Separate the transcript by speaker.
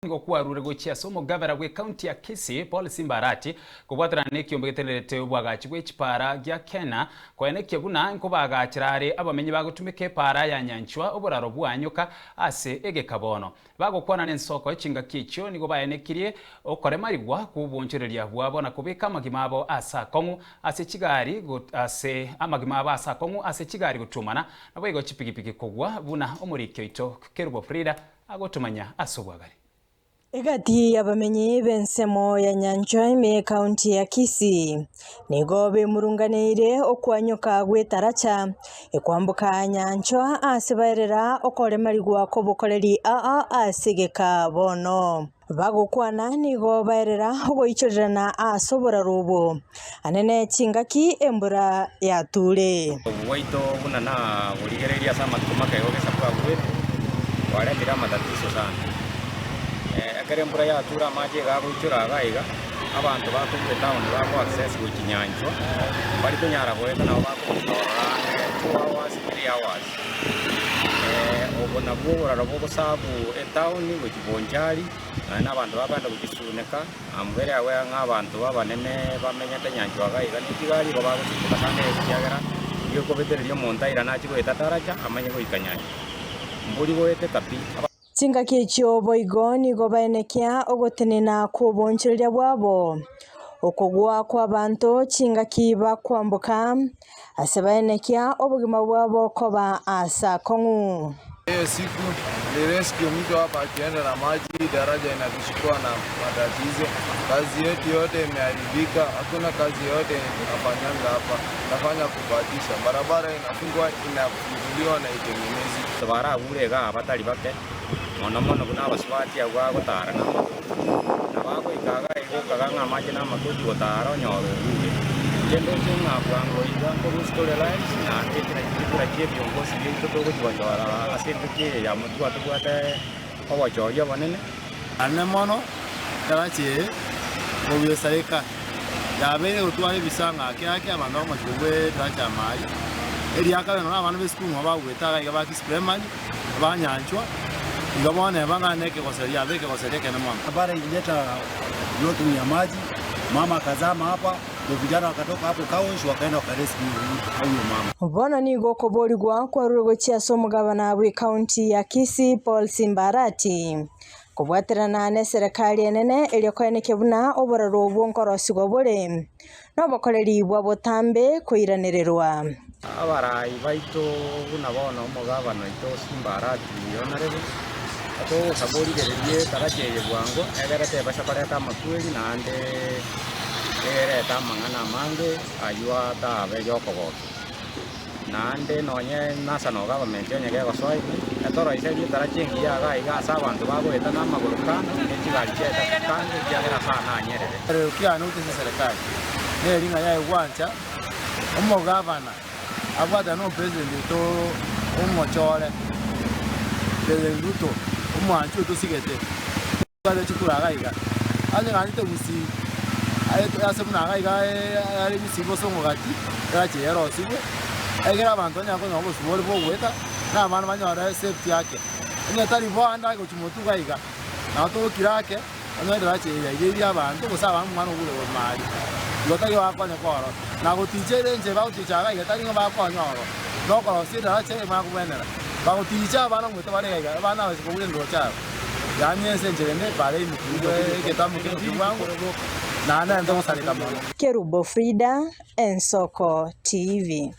Speaker 1: Nigo kwarure gochia ase omogavera bw'ecounty ya Kisii, Paul Simba Arati, kobwaterana nekiombe getenerete obwagachi bwe chipara gia Kena, koenekia buna nkobaagachera are abamenyi bagotumeka epaara ya Nyanchwa oboraro bwanyoka ase egeka bono. Bagokwana nensoko chingaki echio nigo baenekirie okoremarigwa kw'obwonchoreria bwabo na kobeka amagima abo ase akong'u ase chigari ase amagima abo ase akong'u ase chigari gotuomana naboigo chipigipigi kogwa buna omoriki oito Kerubo Frida agotomanya ase obwagare.
Speaker 2: Egati y'abamenyi b'ensemo ya Nyanchwa ime y'Ekaunti ya Kisii nigo bemurunganeire okwanyoka gw'etaracha ekwamboka Nyanchwa ase baerera okoremarigwa kw'obokoreri aa ase egeka bono. Bagokwana nigo baerera ogoichorerana ase oboraro obwo anene chingaki embura yature.
Speaker 3: Obobe bwaito buna naborigereria ase amatuko makeigo gesaku agwete, kwaretire amatatiso sana. Ekero embura yature amache iga agoichora iga iga, abanto bakorwa etown bako access gochia nyanchwa, mbari konyara goeta nabo bakobuta ororo ang'e two hours, three hours. Obo nabwo oboraro bogosabu etown gochia Bonchari, naende abanto bakogenda gochia Suneka. Ambwere agwo ng'a abanto abanene bamenyete nyanchwa iga iga ne chigari igo bagosumboka sana ekiagera nigo ekobetereria omonto airane achie goeta daraja amanye goika nyanchwa. Mbori goeteka pi.
Speaker 2: Chingaki echio boigo nigo baenekia ogotenena kw'oboonchoreria bwabo, okogwa kw'abanto chingaki bakwamboka, Ase baenekia obogima bwabo koba aase akong'u.
Speaker 4: Hiyo siku ni-rescue mtu hapa akienda na maji, daraja inatuchukua na matatizo. Kazi yetu yote imeharibika, hakuna kazi yoyote yenye tunafanyanga hapa, tunafanya kubahatisha. Barabara inafungwa inafunguliwa na itengenezwi.
Speaker 3: Baragure iga abatari bake, mono mono buna abasubati abwo bagotara namagoro, na bagoika iga igokaga ng'a amache namakochi gotara onyore ogure. Inche ndoche ng'a bwango iga nkorusia tore lives, naende echi nachio chikura chi'ebiongozi biaito togochi gochora ase engaki eye ya motwe tobwate obochori obonene.
Speaker 5: Ane mono tarachi eye kogesaeka, yabeire gotwara ebisang'o ake ake abanto bakomochia kobua etarachi amari. Eria kabere nonya abana b'esukuru nigo bagoeta iga iga ba Kisii Primary, banyanchwa, igo bono eba ng'a nekegoseria yabe ekegoseria ekenene mono.
Speaker 6: Barabara ilileta blocking ya maji, mama akazama hapa, ndio vijana wakatoka hapo car wash wakaenda wakarescue huyo mama.
Speaker 2: Bono nigo okoborigwa kwarure gochia ase omogabana bw'ecounty ya Kisii Paul Simba Arati, kobwaterana neserekari enene erio koenekia buna obororo obwo nkorosigwa bore nobokoreri bwa botambe koiranererwa.
Speaker 3: Abarai baito buna bono omogabana oito Simba Arati Honourable, togosaba origererie etaracha eye bwango egere tebasa koreta amakweri naende erete amang'ana amange aywo atabe yokogokia. Naende nonye national government onye gegosoa ime, etoroiserie etaracha engiya iga iga ase abanto bagoeta namagoro kando ne chigari chiaeta kando ekiagera ase aya nanyerere.
Speaker 5: Ekerero kiane gochia ase eserekari neri ng'a yaye gwancha omogavana abwatane na omopresident oito omochore President Ruto omwanchi oyo tosigete tobwate chikura iga iga. Ase ng'anchete gusii ase buna iga iga are gusii bosongo gati erache erosigwe ekero abanto banyare konyora obosibore bwa ogoeta na abana banyore safety ake. Onye tari bo ande agochia motwe iga iga nabo togokira ake. Onye edaracha eye yaigeirie abanto, gose abana omwana ogure bomari, igo tari bakonya korora. Na goticha ere enchera bagoticha iga iga tari ng'a bakonya ororo, nokorosia edaracha eye bakobwenera. Bagoticha abana ngoeta bare iga iga, abana aba kogura endoche aba, yaani ase enchera ende bare imokigwe egetamu kere bwango, naende nere togosareka mono.
Speaker 2: Kerubo Frida, Ensoko TV.